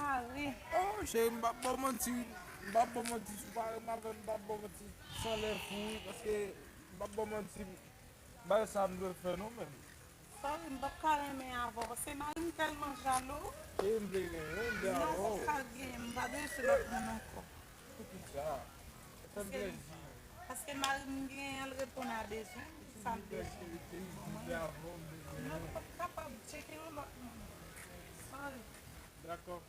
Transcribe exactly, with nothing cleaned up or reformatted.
Mari. Oh, cheri, m p ap ba w manti. M p ap ba w manti. Si w pa renmen avè m, m p ap ba w manti. San lè fou, wi, paske m p ap ba w manti. Bagay sa m dwe fè non, menm. Sòri, m p ap ka renmen avè w, paske mari m tèlman jalou. Cheri, m vle genyen, m vle Non, avè ou w. ka genyen, m pa bezwen lòt moun ankò. Poukisa? Fè m plezi. Paske mari m genyen, l reponn a bezwen m, sa l bezwen. Cheri, m vle avè w, m vle Non, genyen. m p ap kapab tcheke yon lòt moun. Sòri. Dakò.